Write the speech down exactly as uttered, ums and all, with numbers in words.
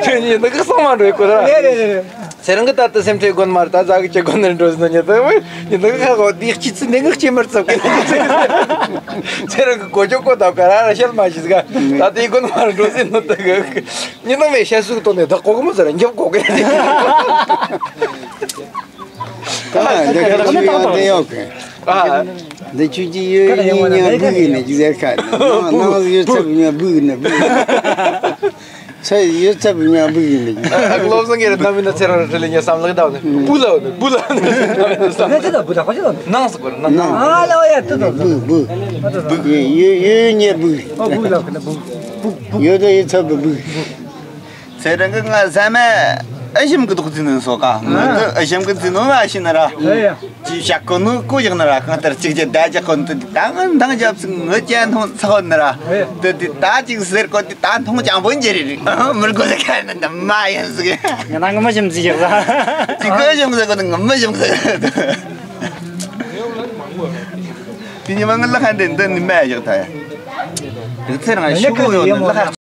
ཁྱོད་ཉིད་འདི་གི་གསང་མ་འགྲོ་ཡི་གོ་ར། རེད་རེད་རེད། ཚེ་རིང་གི་ད་ལྟ་སེམས་ཁྲལ་དགོན་མར་ད་ཟ་གི་ཅི་དགོན་ནས་འགྲོ་ཟིན་ཉི་ད་བས་ཉི་ད་གི་ཁ་གོ་དེ་སྐྱིད་ཚིག་འདི་ངག་ཅི་མར་ཚབ་གི། ཚེ་རིང་གི་གོ་ཅོ་གོ་ད་ག་ར་ར་ཤལ་མ་ཤིས་ག་ད་དེ་དགོན་མར་འགྲོ་ཟིན་ནོ་ད་གི་ཉི་ད་བས་ཤ་སུག་ཏོ་ནས་ད་གོ་གི་མོ་ཟེར་འགྱོ་གོ་གི། ད་འདི་ཁ་ཆུ་ཡང་འདི་ཡོད་གི། ཨ། འདི་ཆུ་ཅི་ཡོད་ཉིན་ཉ་བུག་ནས་ཅི་ཟེར་ཁ་ནང་ཡོད་ཚབ་ཉ་བུག་ནས་བུག་ཚེ་ཡོད་ཚབ་ཉ་བུག་ནས། ཨ་ལོ་བཟང་གི་རེད། ནམ་ཡིན་ན་ཚེ་རང་རེ་ལེ་ཉ་བསམ་ལག་ད་ནི་བུ་ལ་ནི་བུ་ལ་ནི་ཚེ་ད་བུ་ད་ཁོ་ཅི་ལ་ནི་ནང་སུ་གོ་ར་ནང་ནང་ཨ་ལ་ཡ་ཏི་ད་བུག་བུག་བུག་ཡོད་ཡོད་ཉ་བུག་ཨ་བུག་ལ་ཁ་ན་བུག་བུག་བུག་ཡོད་ད་ཡོད་ཚབ་བུག་ཚེ་རིང་གི་ང་ཟ་མ་ཨེ་ཞིམ་གི་དོག་ཙི་ནི་སོ་ག་ང་ཨ་ཨེ་ཞིམ་གི་ཙི་ནོ་མ་ཤི་ན་ར། ཨེ་ཡ། ཅི་བྱ་གོ་ནོ་གོ་ཡག་ན་ར། གང་ལྟར་ཅིག་ཅི་ད་ཅི་གོ་ནོ་དེ་ད་ང་འདང་རྒྱབ་ཚིག་ངོ་ཅན་ཐོང་ཚ་གོ་ན་ར། ཨེ། དེ་དེ་ད་ཅིག་ཟེར་གོ་དེ་ད་ཐོང་ཅང་པོ་འཇེ་རེ་རེ་མི་རྒོ་ཟེར་ཁ་ན་ད་མ་ཡིན་ཟིག་ང་ན་ང་མ་ཞིམ་ཟིག་ཡག་ཟ། ཅི་གོ་ཞིམ་ཟེར་གོ་ནི་ང་མ་ཞིམ་ཟེར། དེ་ཉི་མ་ང་ལ་ཁ་འདི་འདི་ནི་མ་ཡག་ད་ཡ། དེ་ཚེ་རང་ཤུ་གོ་ཡོང་ནི་ལ་ཁ།